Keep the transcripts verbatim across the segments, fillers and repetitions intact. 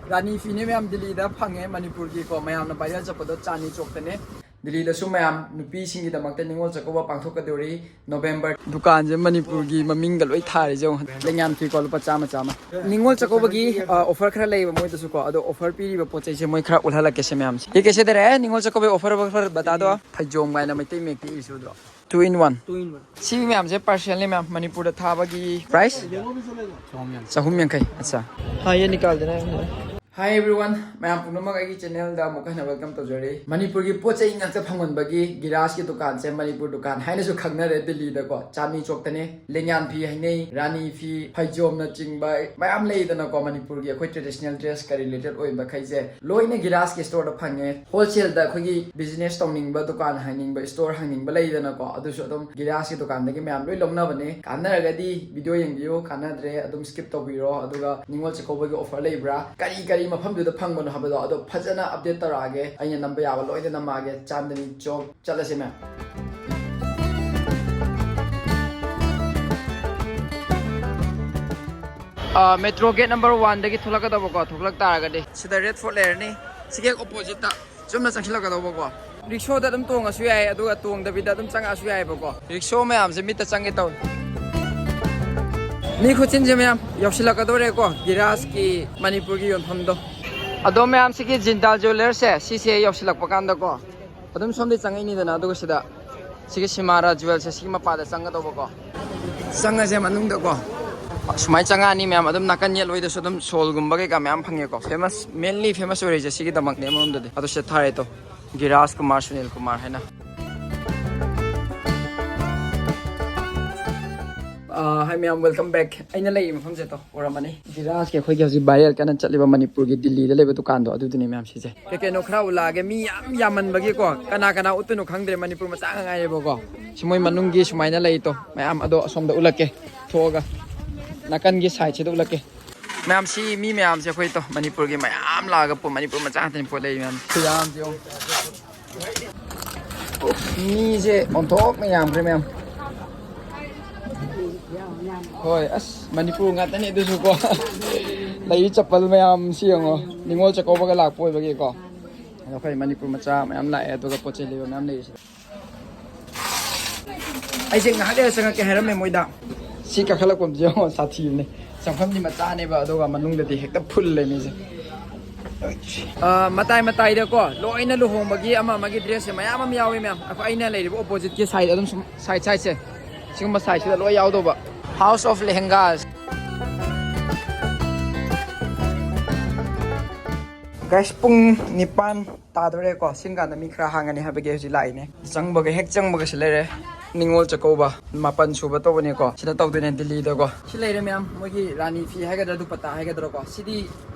ꯔꯥꯅꯤ ꯐꯤꯅꯦ ꯃꯌꯥꯝ, ꯗꯤꯜꯂꯤꯗ ꯐꯪꯉꯦ, ꯃꯅꯤꯄꯨꯔꯒꯤꯀꯣ, ꯃꯌꯥꯝꯅ viral ꯆꯠꯄꯗꯣ ꯆꯥꯟꯗꯤ ꯆꯣꯛꯇꯅꯦ꯫ ꯗꯤꯜꯂꯤꯗꯁꯨ ꯃꯌꯥꯝ ꯅꯨꯄꯤꯁꯤꯡꯒꯤꯗꯃꯛꯇ ꯅꯤꯉꯣꯜ ꯆꯥꯛꯀꯧꯕ ꯄꯥꯡꯊꯣꯛꯀꯗꯧꯔꯤ ꯅꯣꯕꯦꯝꯕꯔ꯫ ꯗꯨꯀꯥꯟꯁꯦ ꯃꯅꯤꯄꯨꯔꯒꯤ ꯃꯃꯤꯡꯒ ꯂꯣꯏ ꯊꯥꯔꯤꯁꯦ ꯌꯦꯡꯉꯣ꯫ ꯂꯦꯡꯌꯥꯟ ꯐꯤꯀꯣ, ꯂꯨꯄꯥ ꯆꯥꯝꯃ ꯆꯥꯝꯃ꯫ ꯅꯤꯉꯣꯜ ꯆꯥꯛꯀꯧꯕꯒꯤ, ꯑ, offer ꯈꯔ ꯂꯩꯌꯦꯕ ꯃꯣꯏꯗꯁꯨꯀꯣ, ꯑꯗꯣ offer ꯄꯤꯔꯤꯕ ꯄꯣꯠ ꯆꯩꯁꯦ ꯃꯣꯏ ꯈꯔ ꯎꯠꯍꯜꯂꯛꯀꯦꯁꯦ ꯃꯌꯥꯝꯁꯦ꯫ ये कैसे दे रहे हैं? ꯅꯤꯉꯣꯜ ꯆꯥꯛꯀꯧꯕꯒꯤ offer, offer बता दो। ꯐꯩꯖꯣꯝ ꯀꯥꯏꯅ ꯃꯩꯇꯩ ꯃꯌꯦꯛꯇ ꯏꯔꯤꯁꯦ ꯎꯗ꯭ꯔꯣ? Two in one꯫ Two in one꯫ ꯁꯤ ꯃꯌꯥꯝꯁꯦ parcelꯅꯦ ꯃꯌꯥꯝ, ꯃꯅꯤꯄꯨꯔꯗ ꯊꯥꯕꯒꯤ price? ꯆꯍꯨꯝ ꯌꯥꯡꯈꯩ꯫ ꯑꯠꯆꯥ꯫ हाँ, ये निकाल देना है। Hi everyone, ꯃꯌꯥꯝ ꯄꯨꯝꯅꯃꯛ ꯑꯩꯒꯤ channelꯗ ꯑꯃꯨꯛ ꯍꯟꯅ welcome ꯇꯧꯖꯔꯤ꯫ ꯃꯅꯤꯄꯨꯔꯒꯤ ꯄꯣꯠ ꯆꯩ ꯉꯥꯛꯇ ꯐꯪꯍꯟꯕꯒꯤ ꯒꯤꯔꯥꯖꯀꯤ ꯗꯨꯀꯥꯟꯁꯦ ꯃꯅꯤꯄꯨꯔ ꯗꯨꯀꯥꯟ ꯍꯥꯏꯅꯁꯨ ꯈꯪꯅꯔꯦ ꯗꯤꯜꯂꯤꯗꯀꯣ, ꯆꯥꯟꯗꯅꯤ ꯆꯣꯛꯇꯅꯦ꯫ ꯂꯦꯡꯌꯥꯟ ꯐꯤ ꯍꯥꯏꯅꯩ, ꯔꯥꯅꯤ ꯐꯤ, ꯐꯩꯖꯣꯝꯅꯆꯤꯡꯕ ꯃꯌꯥꯝ ꯂꯩꯗꯅꯀꯣ, ꯃꯅꯤꯄꯨꯔꯒꯤ ꯑꯩꯈꯣꯏ traditional dressꯀ related ꯑꯣꯏꯕꯈꯩꯁꯦ ꯂꯣꯏꯅ ꯒꯤꯔꯥꯖꯀꯤ storeꯗ ꯐꯪꯉꯦ꯫ Wholesaleꯗ ꯑꯩꯈꯣꯏꯒꯤ business ꯇꯧꯅꯤꯡꯕ, ꯗꯨꯀꯥꯟ ꯍꯥꯡꯅꯤꯡꯕ, store ꯍꯥꯡꯅꯤꯡꯕ ꯂꯩꯗꯅꯀꯣ, ꯑꯗꯨꯁꯨ ꯑꯗꯨꯝ ꯒꯤꯔꯥꯖꯀꯤ ꯗꯨꯀꯥꯟꯗꯒꯤ ꯃꯌꯥꯝ ꯂꯣꯏ ꯂꯧꯅꯕꯅꯦ꯫ ꯀꯥꯟꯅꯔꯒꯗꯤ video ꯌꯦꯡꯕꯤꯌꯨ, ꯀꯥꯟꯅꯗ꯭ꯔꯦ ꯑꯗꯨꯝ skip ꯇꯧꯕꯤꯔꯣ꯫ ꯑꯗꯨꯒ ꯅꯤꯉꯣꯜ ꯆꯥꯛꯀꯧꯕꯒꯤ offer ꯂꯩꯕ꯭ꯔꯥ, ꯀꯔꯤ ꯀꯔꯤ ꯃꯐꯝꯗꯨꯗ ꯐꯪꯕꯅꯣ ꯍꯥꯏꯕꯗꯣ ꯑꯗꯣ ꯐꯖꯅ update ꯇꯧꯔꯛꯑꯒꯦ꯫ ꯑꯩꯅ ꯅꯝꯕ ꯌꯥꯕ ꯂꯣꯏꯅ ꯅꯝꯃꯛꯑꯒꯦ꯫ ꯆꯥꯟꯗꯅꯤ ꯆꯣꯛ ꯆꯠꯂꯁꯦ ꯃꯌꯥꯝ꯫ ꯑ, metro gate number oneꯗꯒꯤ ꯊꯣꯛꯂꯛꯀꯗꯕꯀꯣ, ꯊꯣꯛꯂꯛ ꯇꯥꯔꯒꯗꯤ ꯁꯤꯗ Red Fort ꯂꯩꯔꯅꯤ, ꯁꯤꯒꯤ ꯍꯦꯛ oppositeꯇ ꯆꯨꯝꯅ ꯆꯪꯁꯤꯜꯂꯛꯀꯗꯧꯕꯀꯣ꯫ Rickshaw ꯑꯗꯨꯝ ꯇꯣꯡꯉꯁꯨ ꯌꯥꯏ, ꯑꯗꯨꯒ ꯇꯣꯡꯗꯕꯤꯗ ꯑꯗꯨꯝ ꯆꯪꯉꯛꯑꯁꯨ ꯌꯥꯏꯑꯕꯀꯣ꯫ Rickshaw ꯃꯌꯥꯝꯁꯦ ꯃꯤꯠꯇ ꯆꯪꯒꯦ ꯇꯧꯏ꯫ ꯃꯤ ꯈꯨꯠꯆꯤꯟꯁꯦ ꯃꯌꯥꯝ ꯌꯧꯁꯤꯜꯂꯛꯀꯗꯧꯔꯦꯀꯣ, ꯒꯤꯔꯥꯖꯀꯤ ꯃꯅꯤꯄꯨꯔꯒꯤ ꯌꯣꯟꯐꯝꯗꯣ꯫ ꯑꯗꯣ ꯃꯌꯥꯝ, ꯁꯤꯒꯤ ꯖꯤꯟꯗꯥꯜ ꯖꯨꯋꯦꯂꯔꯁꯦ, ꯁꯤꯁꯦ ꯌꯧꯁꯤꯜꯂꯛꯄ ꯀꯥꯟꯗꯀꯣ, ꯑꯗꯨꯝ ꯁꯣꯝꯗꯩ ꯆꯪꯉꯛꯏꯅꯤꯗꯅ, ꯑꯗꯨꯒ ꯁꯤꯗ ꯁꯤꯒꯤ ꯁꯤꯃꯥꯔꯥ ꯖꯨꯋꯦꯜꯁꯦ ꯁꯤꯒꯤ ꯃꯄꯥꯗ ꯆꯪꯒꯗꯧꯕꯀꯣ꯫ ꯆꯪꯉꯁꯦ ꯃꯅꯨꯡꯗꯀꯣ꯫ ꯁꯨꯃꯥꯏꯅ ꯆꯪꯉꯛꯑꯅꯤ ꯃꯌꯥꯝ꯫ ꯑꯗꯨꯝ ꯅꯥꯀꯟ ꯌꯦꯠꯂꯣꯏꯗꯁꯨ ꯑꯗꯨꯝ ꯁꯣꯜꯒꯨꯝꯕ ꯀꯩꯀꯥ ꯃꯌꯥꯝ ꯐꯪꯉꯦꯀꯣ꯫ Famous, mainly famous ꯑꯣꯏꯔꯤꯁꯦ ꯁꯤꯒꯤꯗꯃꯛꯅꯦ ꯑꯃꯔꯣꯝꯗꯗꯤ꯫ ꯑꯗꯣ ꯁꯤꯗ ꯊꯥꯔꯦ ꯇꯣ, ꯒꯤꯔꯥꯖ ꯀꯨꯃꯥꯔ, ꯁꯨꯅꯤꯜ ꯀꯨꯃꯥꯔ ꯍꯥꯏꯅ꯫ ꯑꯥ, hi ꯃꯌꯥꯝ, welcome back꯫ ꯑꯩꯅ ꯂꯩꯔꯤꯕ ꯃꯐꯝꯁꯦ ꯇꯣ ꯎꯔꯝꯃꯅꯤ꯫ ꯒꯤꯔꯥꯖꯀꯤ ꯑꯩꯈꯣꯏꯒꯤ ꯍꯧꯖꯤꯛ viral ꯀꯟꯅ ꯆꯠꯂꯤꯕ ꯃꯅꯤꯄꯨꯔꯒꯤ ꯗꯤꯜꯂꯤꯗ ꯂꯩꯕ ꯗꯨꯀꯥꯟꯗꯣ, ꯑꯗꯨꯗꯨꯅꯦ ꯃꯌꯥꯝ ꯁꯤꯁꯦ꯫ ꯀꯩ ꯀꯩꯅꯣ ꯈꯔ ꯎꯠꯂꯛꯑꯒꯦ, ꯃꯤ ꯌꯥꯝ ꯌꯥꯝꯃꯟꯕꯒꯤꯀꯣ, ꯀꯅꯥ ꯀꯅꯥ ꯎꯠꯇꯣꯏꯅꯣ ꯈꯪꯗ꯭ꯔꯦ, ꯃꯅꯤꯄꯨꯔ ꯃꯆꯥ ꯉꯥꯛ ꯉꯥꯏꯔꯦꯕꯀꯣ꯫ ꯁꯤ ꯃꯣꯏ ꯃꯅꯨꯡꯒꯤ ꯁꯨꯃꯥꯏꯅ ꯂꯩ ꯇꯣ ꯃꯌꯥꯝ, ꯑꯗꯣ ꯑꯁꯣꯝꯗ ꯎꯠꯂꯛꯀꯦ ꯊꯣꯛꯑꯒ, ꯅꯥꯀꯟꯒꯤ sideꯁꯤꯗ ꯎꯠꯂꯛꯀꯦ꯫ ꯃꯌꯥꯝ, ꯁꯤ ꯃꯤ ꯃꯌꯥꯝꯁꯦ ꯑꯩꯈꯣꯏ ꯇꯣ ꯃꯅꯤꯄꯨꯔꯒꯤ ꯃꯌꯥꯝ ꯂꯥꯛꯑꯒ ꯄꯣ-, ꯃꯅꯤꯄꯨꯔ ꯃꯆꯥ ꯉꯥꯛꯇꯅꯤ ꯄꯣꯠ ꯂꯩꯔꯤ ꯃꯌꯥꯝ꯫ ꯈꯨꯌꯥꯝꯁꯦ ꯌꯦꯡꯉꯣ꯫ ꯎꯐ, ꯃꯤꯁꯦ ꯑꯣꯟꯊꯣꯛꯅ ꯌꯥꯝꯈ꯭ꯔꯦ ꯃꯌꯥꯝ꯫ ꯍꯣꯏ, ꯑꯁ, ꯃꯅꯤꯄꯨꯔ ꯉꯥꯛꯇꯅꯦ ꯑꯗꯨꯁꯨ ꯀꯣ꯫ ꯂꯩꯔꯤ ꯆꯄꯜ ꯃꯌꯥꯝꯁꯤ ꯌꯦꯡꯉꯣ, ꯅꯤꯉꯣꯜ ꯆꯥꯛꯀꯧꯕꯒ ꯂꯥꯛꯄ ꯑꯣꯏꯕꯒꯤꯀꯣ꯫ ꯑꯗꯣ ꯑꯩꯈꯣꯏ ꯃꯅꯤꯄꯨꯔ ꯃꯆꯥ ꯃꯌꯥꯝ ꯂꯥꯛꯑꯦ, ꯑꯗꯨꯒ ꯄꯣꯠ ꯆꯩ ꯂꯩꯕ ꯃꯌꯥꯝ ꯂꯩꯔꯤꯁꯤꯗ꯫ ꯑꯩꯁꯦ ꯉꯥꯏꯍꯥꯛ ꯂꯩꯔ ꯆꯪꯉꯛꯀꯦ ꯍꯥꯏꯔꯝꯃꯦ ꯃꯣꯏꯗ꯫ ꯁꯤ ꯀꯥꯈꯠꯂꯛꯄꯁꯦ ꯌꯦꯡꯉꯣ, ꯁꯥꯊꯤꯕꯅꯦ꯫ ꯆꯪꯐꯝꯗꯤ ꯃꯆꯥꯅꯦꯕ, ꯑꯗꯨꯒ ꯃꯅꯨꯡꯗꯗꯤ ꯍꯦꯛꯇ ꯐꯨꯜꯂꯦ ꯃꯤꯁꯦ꯫ ꯑ, ꯃꯇꯥꯏ ꯃꯇꯥꯏꯗꯀꯣ ꯂꯣꯏꯅ ꯂꯨꯍꯣꯡꯕꯒꯤ ꯑꯃ ꯑꯃꯒꯤ ꯗ꯭ꯔꯦꯁꯁꯦ ꯃꯌꯥꯝ ꯑꯃ ꯌꯥꯎꯋꯤ ꯃꯌꯥꯝ꯫ ꯑꯩꯈꯣꯏ, ꯑꯩꯅ ꯂꯩꯔꯤꯕ ꯑꯣꯄꯣꯖꯤꯠꯀꯤ ꯁꯥꯏꯗ ꯑꯗꯨꯝ ꯁꯨꯝ, ꯁꯥꯏꯗ ꯁꯥꯏꯗꯁꯦ, ꯁꯤꯒꯨꯝꯕ ꯁꯥꯏꯗꯁꯤꯗ ꯂꯣꯏ ꯌꯥꯎꯗꯧꯕ꯫ House of Lehengas꯫ Guys, ꯄꯨꯡ ꯅꯤꯄꯥꯟ ꯇꯥꯗꯣꯔꯦꯀꯣ꯫ ꯁꯤꯡ ꯀꯥꯟꯗ ꯃꯤ ꯈꯔ ꯍꯥꯡꯒꯅꯤ ꯍꯥꯏꯕꯒꯤ ꯍꯧꯖꯤꯛ ꯂꯥꯛꯏꯅꯦ꯫ ꯆꯪꯕꯒ, ꯍꯦꯛ ꯆꯪꯕꯒꯁꯨ ꯂꯩꯔꯦ ꯅꯤꯉꯣꯜ ꯆꯥꯛꯀꯧꯕ ꯃꯥꯄꯟ ꯁꯨꯕ ꯇꯧꯕꯅꯦꯀꯣ꯫ ꯁꯤꯗ ꯇꯧꯗꯣꯏꯅꯦ ꯗꯤꯜꯂꯤꯗꯀꯣ꯫ ꯁꯤ ꯂꯩꯔꯦ ꯃꯌꯥꯝ, ꯃꯣꯏꯒꯤ ꯔꯥꯅꯤ ꯐꯤ ꯍꯥꯏꯒꯗ꯭ꯔꯥ, ꯗꯨꯄꯠꯇꯥ ꯍꯥꯏꯒꯗ꯭ꯔꯥꯀꯣ꯫ ꯁꯤꯗꯤ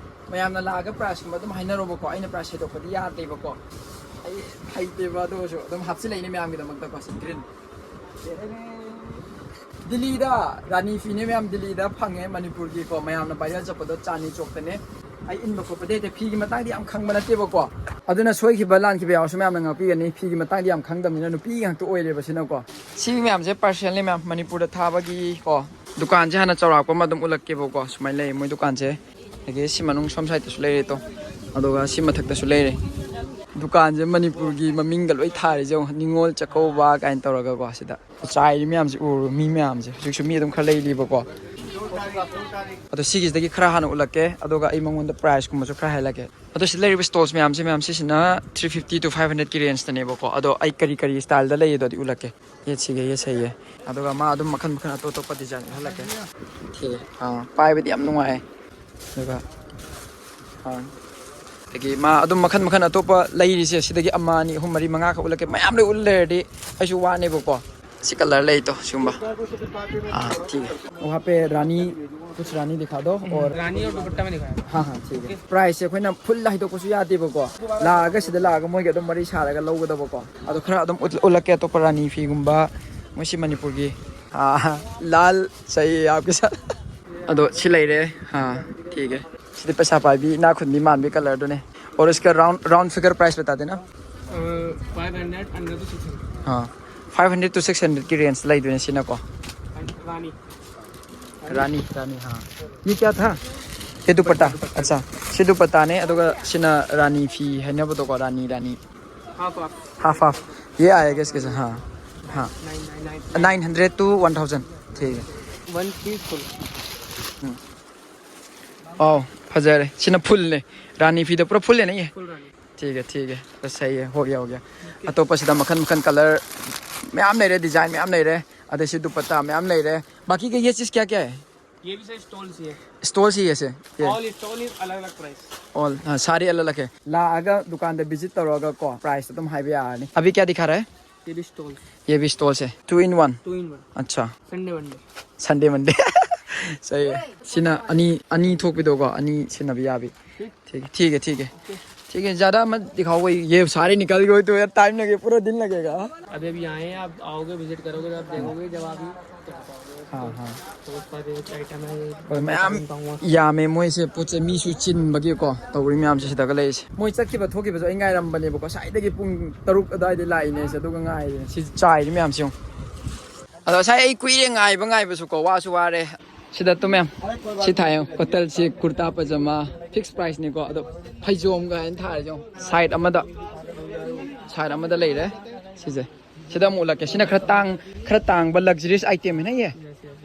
ꯃꯌꯥꯝꯅ ꯂꯥꯛꯑꯒ ꯄ꯭ꯔꯥꯏꯁꯀꯨꯝꯕ ꯑꯗꯨꯝ ꯍꯥꯏꯅꯔꯣꯕꯀꯣ꯫ ꯑꯩꯅ ꯄ꯭ꯔꯥꯏꯁ ꯍꯥꯏꯗꯣꯛꯄꯗꯤ ꯌꯥꯗꯦꯕꯀꯣ꯫ ꯑꯩ ꯍꯩꯇꯦꯕ, ꯑꯗꯨ ꯑꯣꯏꯔꯁꯨ ꯑꯗꯨꯝ ꯍꯥꯞꯆꯤꯜꯂꯛꯏꯅꯦ ꯃꯌꯥꯝꯒꯤꯗꯃꯛꯇꯀꯣ꯫ ꯁꯤ ꯒ꯭ꯔꯤꯟ꯫ ꯗꯤꯜꯂꯤꯗ ꯔꯥꯅꯤ ꯐꯤꯅꯦ ꯃꯌꯥꯝ, ꯗꯤꯜꯂꯤꯗ ꯐꯪꯉꯦ ꯃꯅꯤꯄꯨꯔꯒꯤꯀꯣ꯫ ꯃꯌꯥꯝꯅ ꯚꯥꯏꯔꯦꯜ ꯆꯠꯄꯗꯣ ꯆꯥꯟꯗꯅꯤ ꯆꯣꯛꯇꯅꯦ꯫ ꯑꯩ ꯏꯟꯕ ꯈꯣꯠꯄꯗꯤ ꯍꯩꯇꯦ, ꯐꯤꯒꯤ ꯃꯇꯥꯡꯗꯤ ꯌꯥꯝ ꯈꯪꯕ ꯅꯠꯇꯦꯕꯀꯣ꯫ ꯑꯗꯨꯅ ꯁꯣꯏꯈꯤꯕ ꯂꯥꯟꯈꯤꯕ ꯌꯥꯎꯔꯁꯨ ꯃꯌꯥꯝꯅ ꯉꯥꯛꯄꯤꯒꯅꯤ꯫ ꯐꯤꯒꯤ ꯃꯇꯥꯡꯗꯤ ꯌꯥꯝ ꯈꯪꯗꯕꯅꯤꯅ, ꯅꯨꯄꯤ ꯉꯥꯛꯇ ꯑꯣꯏꯔꯦꯕ ꯁꯤꯅꯀꯣ꯫ ꯁꯤ ꯃꯌꯥꯝꯁꯦ ꯄꯥꯔꯁꯦꯜꯅꯤ ꯃꯌꯥꯝ, ꯃꯅꯤꯄꯨꯔꯗ ꯊꯥꯕꯒꯤꯀꯣ꯫ ꯗꯨꯀꯥꯟꯁꯦ ꯍꯥꯟꯅ ꯆꯥꯎꯔꯥꯛꯄ ꯑꯃ ꯑꯗꯨꯝ ꯎꯠꯂꯛꯀꯦꯕꯀꯣ꯫ ꯁꯨꯃꯥꯏꯅ ꯂꯩ ꯃꯣꯏ ꯗꯨꯀꯥꯟꯁꯦ꯫ ꯑꯗꯒꯤ ꯁꯤ ꯃꯅꯨꯡ ꯁꯣꯝ ꯁꯥꯏꯗꯠꯇꯁꯨ ꯂꯩꯔꯦ ꯇꯣ, ꯑꯗꯨꯒ ꯁꯤ ꯃꯊꯛꯇꯁꯨ ꯂꯩꯔꯦ꯫ ꯗꯨꯀꯥꯟꯁꯦ ꯃꯅꯤꯄꯨꯔꯒꯤ ꯃꯃꯤꯡꯒ ꯂꯣꯏ ꯊꯥꯔꯤꯁꯦ ꯌꯦꯡꯉꯣ, ꯅꯤꯉꯣꯜ ꯆꯥꯛꯀꯧꯕ ꯀꯥꯏꯅ ꯇꯧꯔꯒꯀꯣ꯫ ꯁꯤꯗ ꯆꯥꯏꯔꯤ ꯃꯌꯥꯝꯁꯦ ꯎꯔꯣ, ꯃꯤ ꯃꯌꯥꯝꯁꯦ꯫ ꯍꯧꯖꯤꯛꯁꯨ ꯃꯤ ꯑꯗꯨꯝ ꯈꯔ ꯂꯩꯔꯤꯕꯀꯣ꯫ ꯑꯗꯣ ꯁꯤꯒꯤꯁꯤꯗꯒꯤ ꯈꯔ ꯍꯥꯟꯅ ꯎꯠꯂꯛꯀꯦ, ꯑꯗꯨꯒ ꯑꯩ ꯃꯉꯣꯟꯗ ꯄ꯭ꯔꯥꯏꯁꯀꯨꯝꯕꯁꯨ ꯈꯔ ꯍꯥꯏꯍꯜꯂꯛꯀꯦ꯫ ꯑꯗꯣ ꯁꯤꯗ ꯂꯩꯔꯤꯕ ꯁ꯭ꯇꯣꯜꯁ ꯃꯌꯥꯝꯁꯦ, ꯃꯌꯥꯝ ꯁꯤꯁꯤꯅ three fifty to five hundred ꯀꯤ ꯔꯦꯟꯖꯇꯅꯦꯕꯀꯣ꯫ ꯑꯗꯣ ꯑꯩ ꯀꯔꯤ ꯀꯔꯤ ꯁ꯭ꯇꯥꯏꯜꯗ ꯂꯩ ꯑꯗꯨꯗꯤ ꯎꯠꯂꯛꯀꯦ꯫ ꯌꯦꯠꯁꯤꯒ ꯌꯦꯠꯁꯦ ꯌꯦ꯫ ꯑꯗꯨꯒ ꯃꯥ ꯑꯗꯨꯝ ꯃꯈꯜ ꯃꯈꯜ ꯑꯇꯣꯞ ꯑꯇꯣꯞꯄ ꯗꯤꯖꯥꯏꯟ ꯎꯠꯍꯜꯂꯛꯀꯦ꯫ ꯑꯣꯀꯦ, ꯑꯥ, ꯄꯥꯏꯕꯗꯤ ꯌꯥꯝ ꯅꯨꯡꯉꯥꯏ꯫ ꯑꯗꯨꯒ, ꯑꯥ, ꯑꯗꯒꯤ ꯃꯥ ꯑꯗꯨꯝ ꯃꯈꯜ ꯃꯈꯜ ꯑꯇꯣꯞꯄ ꯂꯩꯔꯤꯁꯦ, ꯁꯤꯗꯒꯤ ꯑꯃ, ꯑꯅꯤ, ꯑꯍꯨꯝ, ꯃꯔꯤ, ꯃꯉꯥꯈꯛ ꯎꯠꯂꯛꯀꯦ꯫ ꯃꯌꯥꯝ ꯂꯣꯏ ꯎꯠ ꯂꯩꯔꯗꯤ ꯑꯩꯁꯨ ꯋꯥꯅꯦꯕꯀꯣ꯫ ꯁꯤ ꯀꯂꯔ ꯂꯩꯇꯣ ꯁꯤꯒꯨꯝꯕ꯫ ꯑꯥ, ꯊꯤꯒꯦ꯫ वहाँ पे रानी, कुछ रानी दिखा दो। और रानी और दुपट्टा में दिखाया। हाँ, हाँ, ठीक है। ꯄ꯭ꯔꯥꯏꯁꯁꯦ ꯑꯩꯈꯣꯏꯅ ꯐꯨꯜ ꯍꯥꯏꯗꯣꯛꯄꯁꯨ ꯌꯥꯗꯦꯕꯀꯣ꯫ ꯂꯥꯛꯑꯒ ꯁꯤꯗ ꯂꯥꯛꯑꯒ ꯃꯣꯏꯒ ꯑꯗꯨꯝ ꯋꯥꯔꯤ ꯁꯥꯔꯒ ꯂꯧꯒꯗꯕꯀꯣ꯫ ꯑꯗꯣ ꯈꯔ ꯑꯗꯨꯝ ꯎꯠ-, ꯎꯠꯂꯛꯀꯦ ꯑꯇꯣꯞꯄ ꯔꯥꯅꯤ ꯐꯤꯒꯨꯝꯕ꯫ ꯃꯣꯏꯁꯤ ꯃꯅꯤꯄꯨꯔꯒꯤ, ꯑꯥ, लाल चाहिए आपके साथ꯫ ꯑꯗꯣ ꯁꯤ ꯂꯩꯔꯦ꯫ ꯑꯥ, ठीक है꯫ ꯁꯤꯗꯤ ꯄꯩꯁꯥ ꯄꯥꯏꯕꯤ, ꯏꯅꯥꯛ ꯈꯨꯟꯕꯤ ꯃꯥꯟꯕꯤ ꯀꯂꯔꯗꯨꯅꯦ꯫ और इसका राउंड, राउंड फिगर प्राइस बता देना। Five hundred under to six hundred। हाँ, five hundred to six hundred की रेंज ꯂꯩꯗꯣꯏꯅꯦ ꯁꯤꯅꯀꯣ꯫ रानी। रानी, रानी, हाँ। ये क्या था? ये दुपट्टा। अच्छा, ꯁꯤ ꯗꯨꯄꯠꯇꯥꯅꯦ, ꯑꯗꯨꯒ ꯁꯤꯅ ꯔꯥꯅꯤ ꯐꯤ ꯍꯥꯏꯅꯕꯗꯣꯀꯣ, ꯔꯥꯅꯤ ꯔꯥꯅꯤ꯫ Half half. Half half. ये आएगा इसके साथ। हाँ, हाँ। Nine nine nine. Nine hundred two one thousand. ठीक है। One piece full. ꯑꯥꯎ, ꯐꯖꯔꯦ꯫ ꯁꯤꯅ ꯐꯨꯜꯅꯦ꯫ ꯔꯥꯅꯤ ꯐꯤꯗ ꯄꯨꯔꯥ ꯐꯨꯜꯅꯦ ꯅꯪꯒꯤ꯫ फुल रानी। ठीक है, ठीक है, बस सही है, हो गया, हो गया। ꯑꯇꯣꯞꯄꯁꯤꯗ ꯃꯈꯟ ꯃꯈꯟ ꯀꯂꯔ ꯃꯌꯥꯝ ꯂꯩꯔꯦ, ꯗꯤꯖꯥꯏꯟ ꯃꯌꯥꯝ ꯂꯩꯔꯦ꯫ ꯑꯗꯩ ꯁꯤ ꯗꯨꯄꯠꯇꯥ ꯃꯌꯥꯝ ꯂꯩꯔꯦ꯫ बाकी का ये चीज़ क्या क्या है? ये भी सर स्टोल सी है। स्टोल सी है ऐसे? ये ऑल स्टोल इज अलग अलग प्राइस। ऑल, हाँ, सारे अलग अलग है। ꯂꯥꯛꯑꯒ ꯗꯨꯀꯥꯟꯗ ꯚꯤꯖꯤꯠ ꯇꯧꯔꯒꯀꯣ, ꯄ꯭ꯔꯥꯏꯁ ꯑꯗꯨꯝ ꯍꯥꯏꯕ ꯌꯥꯔꯅꯤ꯫ अभी क्या दिखा रहा है? ये भी स्टोल। ये भी स्टोल से, two in one. Two in one. अच्छा। Sunday Monday. Sunday Monday. सही है। ꯁꯤꯅ ꯑꯅꯤ, ꯑꯅꯤ ꯊꯣꯛꯄꯤꯗꯣꯀꯣ, ꯑꯅꯤ ꯁꯤꯟꯅꯕ ꯌꯥꯕꯤ꯫ ठीक है, ठीक है, ठीक है। ठीक है, ज़्यादा मत दिखाओ, वही ये सारे निकल गए तो यार टाइम लगे, पूरा दिन लगेगा। अभी अभी आए हैं, आप आओगे, विजिट करोगे तो आप देखोगे जब आप ही कर पाओगे। हाँ, हाँ। तो उसका जो आइटम है, ये और मैं आम बताऊंगा। ꯌꯥꯝꯃꯦ ꯃꯣꯏꯁꯦ, ꯄꯣꯠꯁꯦ ꯃꯤꯁꯨ ꯆꯤꯟꯕꯒꯤꯀꯣ ꯇꯧꯔꯤ ꯃꯌꯥꯝꯁꯦ ꯁꯤꯗꯒ ꯂꯩꯔꯤꯁꯦ꯫ ꯃꯣꯏ ꯆꯠꯈꯤꯕ ꯊꯣꯛꯈꯤꯕꯁꯨ ꯑꯩ ꯉꯥꯏꯔꯝꯕꯅꯦꯕꯀꯣ, ꯉꯁꯥꯏꯗꯒꯤ ꯄꯨꯡ ꯇꯔꯨꯛ ꯑꯗꯨꯋꯥꯏꯗ ꯂꯥꯛꯏꯅꯦ ꯑꯩꯁꯦ, ꯑꯗꯨꯒ ꯉꯥꯏꯔꯤꯅꯦ꯫ ꯁꯤ ꯆꯥꯏꯔꯤ ꯃꯌꯥꯝꯁꯦ ꯌꯦꯡꯉꯣ꯫ ꯑꯗꯣ ꯉꯁꯥꯏ ꯑꯩ ꯀꯨꯏꯔꯦ ꯉꯥꯏꯕ, ꯉꯥꯏꯕꯁꯨꯀꯣ, ꯋꯥꯁꯨ ꯋꯥꯔꯦ꯫ ꯁꯤꯗ ꯇꯨꯝꯃꯦ꯫ ꯁꯤ ꯊꯥꯏ ꯌꯦꯡꯉꯣ, ꯀꯣꯇꯜꯁꯤ ꯀꯨꯔꯇꯥ ꯄꯖꯃꯥ ꯐꯤꯛꯁ ꯄ꯭ꯔꯥꯏꯁꯅꯤꯀꯣ꯫ ꯑꯗꯣ ꯐꯩꯖꯣꯝꯒ ꯍꯥꯏꯅ ꯊꯥꯔꯤꯁꯦ ꯌꯦꯡꯉꯣ, ꯁꯥꯏꯠ ꯑꯃꯗ, ꯁꯥꯏꯠ ꯑꯃꯗ ꯂꯩꯔꯦ꯫ ꯁꯤꯁꯦ, ꯁꯤꯗ ꯑꯃꯨꯛ ꯎꯠꯂꯛꯀꯦ꯫ ꯁꯤꯅ ꯈꯔ ꯇꯥꯡ, ꯈꯔ ꯇꯥꯡꯕ ꯂꯛꯖꯔꯤꯁ ꯑꯥꯏꯇꯦꯝꯅꯤꯅ ꯌꯦ꯫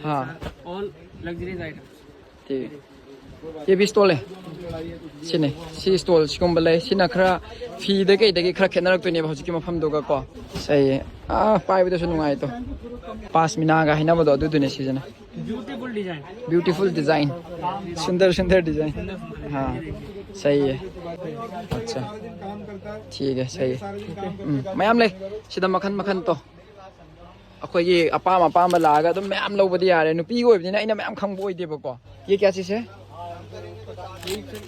ꯍꯥ꯫ All luxuries item. ठीक। ये भी स्टॉल है। ꯁꯤꯅꯦ, ꯁꯤ ꯁ꯭ꯇꯣꯜ ꯁꯤꯒꯨꯝꯕ ꯂꯩ꯫ ꯁꯤꯅ ꯈꯔ ꯐꯤꯗ ꯀꯩꯗꯒꯤ ꯈꯔ ꯈꯦꯠꯅꯔꯛꯇꯣꯏꯅꯦꯕ ꯍꯧꯖꯤꯛꯀꯤ ꯃꯐꯝꯗꯨꯒꯀꯣ꯫ ꯁꯦ, ꯑꯥ, ꯄꯥꯏꯕꯗꯁꯨ ꯅꯨꯡꯉꯥꯏꯇꯣ꯫ ꯄꯥꯁꯃꯤꯅꯥꯒ ꯍꯥꯏꯅꯕꯗꯣ ꯑꯗꯨꯗꯨꯅꯦ ꯁꯤꯁꯤꯅ꯫ Beautiful design. ब्यूटीफुल डिजाइन, सुंदर सुंदर डिजाइन। हाँ, सही है। अच्छा, ठीक है, सही है। ꯎꯝ, ꯃꯌꯥꯝ ꯂꯩ ꯁꯤꯗ, ꯃꯈꯟ ꯃꯈꯟ ꯇꯣ꯫ ꯑꯩꯈꯣꯏꯒꯤ ꯑꯄꯥꯝ ꯑꯄꯥꯝꯕ ꯂꯥꯛꯑꯒ ꯑꯗꯨꯝ ꯃꯌꯥꯝ ꯂꯧꯕꯗꯤ ꯌꯥꯔꯦ꯫ ꯅꯨꯄꯤꯒꯤ ꯑꯣꯏꯕꯅꯤꯅ ꯑꯩꯅ ꯃꯌꯥꯝ ꯈꯪꯕ ꯑꯣꯏꯗꯦꯕꯀꯣ꯫ ये क्या चीज़ है?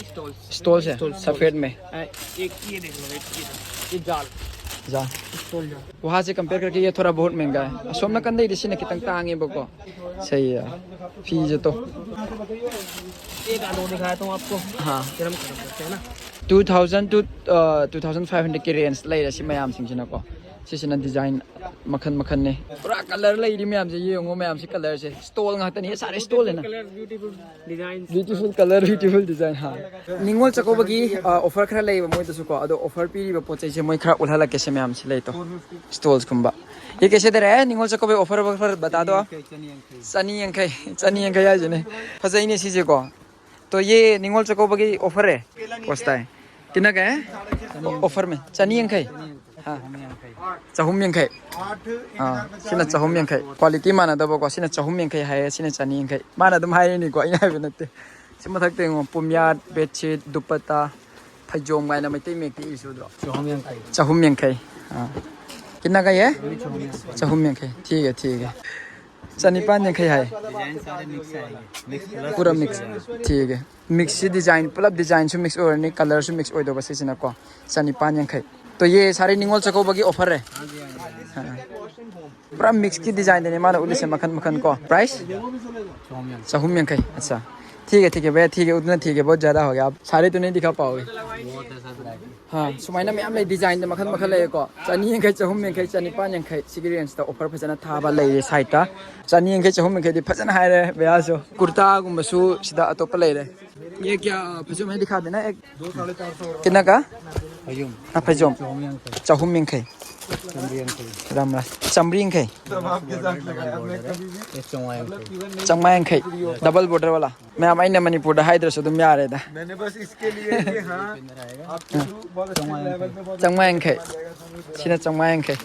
स्टॉल। स्टॉल से, सफेद में। एक ये देख लो, एक ये, ये जाल। जा। स्टॉल जाल। वहाँ से कंपेयर करके ये थोड़ा बहुत महंगा है। ꯑꯁꯣꯝ ꯅꯥꯀꯟꯗꯩꯗꯤ ꯁꯤꯅ ꯈꯤꯇꯪ ꯇꯥꯡꯉꯦꯕꯀꯣ꯫ सही है। ꯐꯤꯁꯦ ꯇꯣ꯫ एक आलू दिखाया था आपको। हाँ। फिर हम खत्म करते हैं ना। Two thousand two, two thousand five hundred की रेंज ꯂꯩꯔꯦ ꯁꯤ ꯃꯌꯥꯝꯁꯤꯡꯁꯤꯅꯀꯣ꯫ ꯁꯤꯁꯤꯅ design ꯃꯈꯜ ꯃꯈꯜꯅꯦ꯫ ꯄꯨꯔꯥ colour ꯂꯩꯔꯤ ꯃꯌꯥꯝꯁꯦ, ꯌꯦꯡꯉꯣ ꯃꯌꯥꯝꯁꯦ, colourꯁꯦ stall ꯉꯥꯛꯇꯅꯤ, ꯁꯥꯔꯦ stall ꯍꯥꯏꯅ꯫ Colour beautiful design. Beautiful colour, beautiful design ꯍꯥ꯫ ꯅꯤꯉꯣꯜ ꯆꯥꯛꯀꯧꯕꯒꯤ offer ꯈꯔ ꯂꯩꯌꯦꯕ ꯃꯣꯏꯗꯁꯨ ꯀꯣ, ꯑꯗꯣ offer ꯄꯤꯔꯤꯕ ꯄꯣꯠ ꯆꯩꯁꯦ ꯃꯣꯏ ꯈꯔ ꯎꯠꯍꯜꯂꯛꯀꯦꯁꯦ ꯃꯌꯥꯝꯁꯤ ꯂꯩꯇꯣ꯫ Stallsꯀꯨꯝꯕ꯫ ये कैसे दे रहा है? ꯅꯤꯉꯣꯜ ꯆꯥꯛꯀꯧꯕꯒꯤ offer, offer बता दो आप. ꯆꯅꯤ ꯌꯥꯡꯈꯩ, ꯆꯅꯤ ꯌꯥꯡꯈꯩ ꯍꯥꯏꯁꯤꯅꯦ꯫ ꯐꯖꯩꯅꯦ ꯁꯤꯁꯦꯀꯣ꯫ तो ये ꯅꯤꯉꯣꯜ ꯆꯥꯛꯀꯧꯕꯒꯤ offer ꯍꯦ꯫ ꯀꯣꯁꯇꯥꯏ꯫ कितना का है? Offer में ꯆꯅꯤ ꯌꯥꯡꯈꯩ꯫ ꯍꯥ꯫ ꯆꯍꯨꯝ ꯌꯥꯡꯈꯩ꯫ ꯑꯥ, ꯁꯤꯅ ꯆꯍꯨꯝ ꯌꯥꯡꯈꯩ꯫ Quality ꯃꯥꯟꯅꯗꯕꯀꯣ꯫ ꯁꯤꯅ ꯆꯍꯨꯝ ꯌꯥꯡꯈꯩ ꯍꯥꯏꯌꯦ, ꯁꯤꯅ ꯆꯅꯤ ꯌꯥꯡꯈꯩ꯫ ꯃꯥꯅ ꯑꯗꯨꯝ ꯍꯥꯏꯔꯤꯅꯤꯀꯣ, ꯑꯩꯅ ꯍꯥꯏꯕ ꯅꯠꯇꯦ꯫ ꯁꯤ ꯃꯊꯛꯇ ꯌꯦꯡꯉꯣ, ꯄꯨꯝꯌꯥꯠ, bedsheet, दुपट्टा, ꯐꯩꯖꯣꯝ ꯀꯥꯏꯅ ꯃꯩꯇꯩ ꯃꯌꯦꯛꯇ ꯏꯔꯤꯁꯤ ꯎꯗ꯭ꯔꯣ? ꯆꯍꯨꯝ ꯌꯥꯡꯈꯩ꯫ ꯆꯍꯨꯝ ꯌꯥꯡꯈꯩ꯫ ꯑꯥ꯫ कितना का ये? ꯆꯍꯨꯝ ꯌꯥꯡꯈꯩ꯫ ꯆꯍꯨꯝ ꯌꯥꯡꯈꯩ꯫ ठीक है, ठीक है꯫ ꯆꯅꯤꯄꯥꯟ ꯌꯥꯡꯈꯩ ꯍꯥꯏ꯫ Design सारे mix आएंगे. Mix plus पूरा mix। ठीक है। Mixꯁꯤ design, ꯄꯨꯂꯞ designꯁꯨ mix ꯑꯣꯏꯔꯅꯤ, colourꯁꯨ mix ꯑꯣꯏꯗꯧꯕ ꯁꯤꯁꯤꯅꯀꯣ꯫ ꯆꯅꯤꯄꯥꯟ ꯌꯥꯡꯈꯩ꯫ तो ये सारे ꯅꯤꯉꯣꯜ ꯆꯥꯛꯀꯧꯕꯒꯤ offer ꯍꯦ꯫ ꯄꯨꯔꯥ mixꯀꯤ designꯗꯅꯦ ꯃꯥꯅ ꯎꯠꯂꯤꯁꯦ ꯃꯈꯟ ꯃꯈꯟ ꯀꯣ꯫ Price? ꯆꯍꯨꯝ ꯌꯥꯡꯈꯩ꯫ अच्छा। ठीक है, ठीक है भैया, ठीक है, उतना ठीक है, बहुत ज़्यादा हो गया, आप सारे तो नहीं दिखा पाओगे। बहुत है सर variety. ꯍꯥ, ꯁꯨꯃꯥꯏꯅ ꯃꯌꯥꯝ ꯂꯩ, designꯗ ꯃꯈꯜ ꯃꯈꯜ ꯂꯩꯌꯦꯀꯣ꯫ ꯆꯅꯤ ꯌꯥꯡꯈꯩ, ꯆꯍꯨꯝ ꯌꯥꯡꯈꯩ, ꯆꯅꯤꯄꯥꯟ ꯌꯥꯡꯈꯩ, ꯁꯤꯒꯤ rangeꯇ offer ꯐꯖꯅ ꯊꯥꯕ ꯂꯩꯔꯦ sideꯇ꯫ ꯆꯅꯤ ꯌꯥꯡꯈꯩ, ꯆꯍꯨꯝ ꯌꯥꯡꯈꯩꯗꯤ ꯐꯖꯅ ꯍꯥꯏꯔꯦ ꯚꯩꯌꯥꯁꯨ꯫ ꯀꯨꯔꯇꯥꯒꯨꯝꯕꯁꯨ ꯁꯤꯗ ꯑꯇꯣꯞꯄ ꯂꯩꯔꯦ꯫ ये क्या, ꯐꯩꯖꯣꯝ है, दिखा देना एक. कितना का? ꯐꯩꯖꯣꯝ. हाँ, ꯐꯩꯖꯣꯝ. ꯆꯍꯨꯝ ꯌꯥꯡꯈꯩ. ꯆꯍꯨꯝ ꯌꯥꯡꯈꯩ. ꯆꯥꯝꯃꯔꯤ ꯌꯥꯡꯈꯩ. ꯆꯥꯝꯃꯔꯤ ꯌꯥꯡꯈꯩ. Double border है. ये ꯆꯥꯝꯃꯉꯥ ꯌꯥꯡꯈꯩ. ꯆꯥꯝꯃꯉꯥ ꯌꯥꯡꯈꯩ. Double border वाला. ꯃꯌꯥꯝ ꯑꯩꯅ ꯃꯅꯤꯄꯨꯔꯗ ꯍꯥꯏꯗ꯭ꯔꯁꯨ ꯑꯗꯨꯝ ꯌꯥꯔꯦꯗ. मैंने बस इसके लिए कि हाँ, आप शुरू बहुत अच्छे लेवल पे बहुत ꯆꯥꯝꯃꯉꯥ ꯌꯥꯡꯈꯩ. ꯁꯤꯅ ꯆꯥꯝꯃꯉꯥ ꯌꯥꯡꯈꯩ.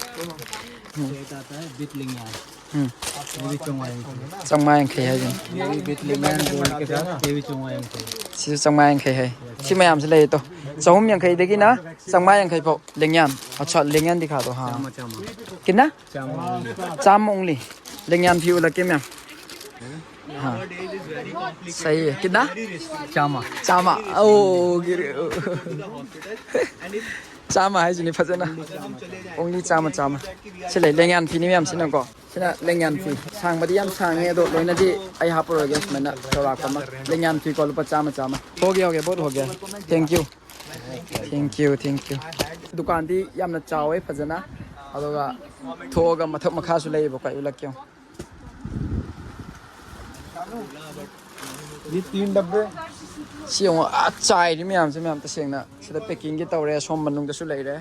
एक आता है बिट लिंगयान. ꯎꯝ. ये भी चौंगा एंकल. ꯆꯥꯝꯃꯉꯥ ꯌꯥꯡꯈꯩ ꯍꯥꯏꯁꯤꯅꯤ. ये भी बिट लिंगयान गोल्ड के साथ, ये भी चौंगा एंकल. ꯁꯤꯁꯨ ꯆꯥꯝꯃꯉꯥ ꯌꯥꯡꯈꯩ ꯍꯥꯏ. ꯁꯤ ꯃꯌꯥꯝꯁꯤ ꯂꯩꯌꯦ ꯇꯣ. ꯆꯍꯨꯝ ꯌꯥꯡꯈꯩꯗꯒꯤꯅ ꯆꯥꯝꯃꯉꯥ ꯌꯥꯡꯈꯩ ꯐꯥꯎ. ꯂꯦꯡꯌꯥꯟ. अच्छा, ꯂꯦꯡꯌꯥꯟ दिखा दो. हाँ. ꯆꯥꯝꯃ ꯆꯥꯝꯃ. कितना? ꯆꯥꯝꯃ only. ꯆꯥꯝꯃ only. ꯂꯦꯡꯌꯥꯟ ꯐꯤ ꯎꯠꯂꯛꯀꯦ ꯃꯌꯥꯝ. हाँ. सही है. कितना? ꯆꯥꯝꯃ. ꯆꯥꯝꯃ. ꯑꯣ, ꯒꯤꯔꯤ. ꯆꯥꯝꯃ ꯍꯥꯏꯁꯤꯅꯤ ꯐꯖꯅ. Only ꯆꯥꯝꯃ, ꯆꯥꯝꯃ. ꯁꯤ ꯂꯩ, ꯂꯦꯡꯌꯥꯟ ꯐꯤꯅꯤ ꯃꯌꯥꯝꯁꯤꯅꯀꯣ. ꯁꯤꯅ ꯂꯦꯡꯌꯥꯟ ꯐꯤ. ꯁꯥꯡꯕꯗꯤ ꯌꯥꯝ ꯁꯥꯡꯉꯦ, ꯑꯗꯣ ꯂꯣꯏꯅꯗꯤ ꯑꯩ ꯍꯥꯞꯄꯔꯣꯏꯒꯦ, ꯁꯨꯃꯥꯏꯅ ꯆꯥꯎꯔꯥꯛꯄ ꯑꯃ. ꯂꯦꯡꯌꯥꯟ ꯐꯤ ꯀꯣ, ꯂꯨꯄꯥ ꯆꯥꯝꯃ, ꯆꯥꯝꯃ. ꯍꯣꯒꯦ, ꯍꯣꯒꯦ, boat ꯍꯣꯒꯦ. Thank you. Thank you, thank you. ꯗꯨꯀꯥꯟꯗꯤ ꯌꯥꯝꯅ ꯆꯥꯎꯋꯦ ꯐꯖꯅ. ꯑꯗꯨꯒ ꯊꯣꯛꯑꯒ ꯃꯊꯛ ꯃꯈꯥꯁꯨ ꯂꯩꯌꯦꯕꯀꯣ, ꯑꯩ ꯎꯠꯂꯛꯀꯦ꯫ ये तीन डब्बे। ꯁꯤ ꯌꯦꯡꯉꯣ, ꯑꯥ, ꯆꯥꯏꯔꯤ ꯃꯌꯥꯝꯁꯦ, ꯃꯌꯥꯝ ꯇꯁꯦꯡꯅ ꯁꯤꯗ ꯄꯦꯀꯤꯡꯒꯤ ꯇꯧꯔꯦ, ꯁꯣꯝ ꯃꯅꯨꯡꯗꯁꯨ ꯂꯩꯔꯦ꯫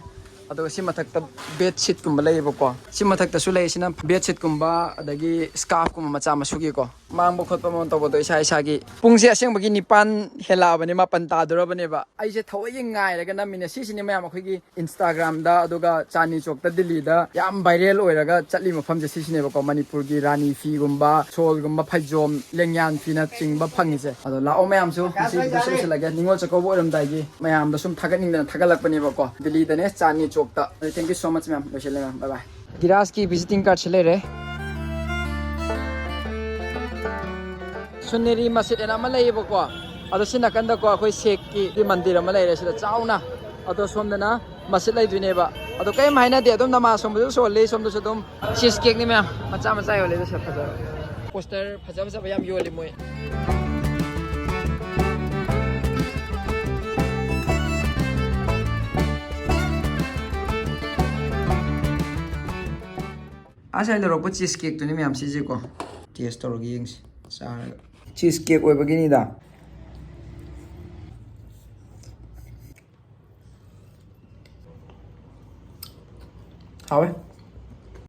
ꯑꯗꯨꯒ ꯁꯤ ꯃꯊꯛꯇ ꯕꯦꯗ ꯁꯤꯠꯀꯨꯝꯕ ꯂꯩꯌꯦꯕꯀꯣ꯫ ꯁꯤ ꯃꯊꯛꯇꯁꯨ ꯂꯩ, ꯁꯤꯅ ꯕꯦꯗ ꯁꯤꯠꯀꯨꯝꯕ ꯑꯗꯒꯤ ꯁ꯭ꯀꯥꯔꯐꯀꯨꯝꯕ ꯃꯆꯥ ꯃꯁꯨꯒꯤꯀꯣ꯫ ꯃꯥꯡꯕ ꯈꯣꯠꯄ ꯑꯃ ꯇꯧꯕꯗꯣ ꯏꯁꯥ ꯏꯁꯥꯒꯤ꯫ ꯄꯨꯡꯁꯦ ꯑꯁꯦꯡꯕꯒꯤ ꯅꯤꯄꯥꯟ ꯍꯦꯜꯂꯛꯑꯕꯅꯦ, ꯃꯥꯄꯟ ꯇꯥꯗꯣꯔꯕꯅꯦꯕ꯫ ꯑꯩꯁꯦ ꯊꯑꯣꯏꯒꯤ ꯉꯥꯏꯔꯒ ꯅꯝꯃꯤꯅꯦ꯫ ꯁꯤꯁꯤꯅꯦ ꯃꯌꯥꯝ ꯑꯩꯈꯣꯏꯒꯤ Instagramꯗ, ꯑꯗꯨꯒ ꯆꯥꯟꯗꯅꯤ ꯆꯧꯛꯇ ꯗꯤꯜꯂꯤꯗ ꯌꯥꯝ viral ꯑꯣꯏꯔꯒ ꯆꯠꯂꯤ ꯃꯐꯝꯁꯦ ꯁꯤꯁꯤꯅꯦꯕꯀꯣ꯫ ꯃꯅꯤꯄꯨꯔꯒꯤ ꯔꯥꯅꯤ ꯐꯤꯒꯨꯝꯕ, ꯁꯣꯜꯒꯨꯝꯕ, ꯐꯩꯖꯣꯝ, ꯂꯦꯡꯌꯥꯟ ꯐꯤꯅꯆꯤꯡꯕ ꯐꯪꯉꯤꯁꯦ꯫ ꯑꯗꯣ ꯂꯥꯛꯑꯣ ꯃꯌꯥꯝꯁꯨ, ꯉꯁꯤ video ꯁꯤ ꯂꯣꯏꯁꯤꯜꯂꯒꯦ꯫ ꯅꯤꯉꯣꯜ ꯆꯥꯛꯀꯧꯕ ꯑꯣꯏꯔꯝꯗꯥꯏꯒꯤ ꯃꯌꯥꯝꯗ ꯁꯨꯝ ꯊꯥꯒꯠꯅꯤꯡꯗꯅ ꯊꯥꯒꯠꯂꯛꯄꯅꯦꯕꯀꯣ꯫ ꯗꯤꯜꯂꯤꯗꯅꯦ, ꯆꯥꯟꯗꯅꯤ ꯆꯧꯛꯇ꯫ ꯑꯗꯣ thank you so much ꯃꯌꯥꯝ, ꯂꯣꯏꯁꯤꯜꯂꯦ ꯃꯌꯥꯝ, bye bye꯫ ꯒꯤꯔꯥꯁꯀꯤ visiting cardꯁꯦ ꯂꯩꯔꯦ꯫ ꯁꯨꯅꯦꯔꯤ ꯃꯁꯖꯤꯗ ꯑꯅ ꯑꯃ ꯂꯩꯌꯦꯕꯀꯣ꯫ ꯑꯗꯣ ꯁꯤ ꯅꯥꯀꯟꯗꯀꯣ ꯑꯩꯈꯣꯏ ꯁꯦꯛꯀꯤ ꯃꯟꯗꯤꯔ ꯑꯃ ꯂꯩꯔꯦ ꯁꯤꯗ ꯆꯥꯎꯅ꯫ ꯑꯗꯣ ꯁꯣꯝꯗꯅ ꯃꯁꯖꯤꯗ ꯂꯩꯗꯣꯏꯅꯦꯕ꯫ ꯑꯗꯣ ꯀꯔꯤꯝ ꯍꯥꯏꯅꯗꯦ, ꯑꯗꯨꯝ ꯅꯃꯥꯖ ꯁꯣꯝꯗꯁꯨ ꯁꯣꯜꯂꯤ, ꯁꯣꯝꯗꯁꯨ ꯑꯗꯨꯝ꯫ Cheese cakeꯅꯤ ꯃꯌꯥꯝ, ꯃꯆꯥ ꯃꯆꯥ ꯌꯣꯜꯂꯤ꯫ ꯑꯗꯨꯁꯨ ꯐꯖꯕ poster ꯐꯖ ꯐꯖꯕ ꯌꯥꯝ ꯌꯣꯜꯂꯤ ꯃꯣꯏ꯫ ꯑꯁꯥꯏ ꯂꯧꯔꯛꯄ cheese cakeꯇꯨꯅꯤ ꯃꯌꯥꯝ ꯁꯤꯁꯦꯀꯣ꯫ Taste ꯇꯧꯔꯒ ꯌꯦꯡꯁꯤ꯫ ꯆꯥꯔꯒ꯫ Cheese cake ꯑꯣꯏꯕꯒꯤꯅꯤꯗ꯫ ꯍꯥꯎꯋꯦ꯫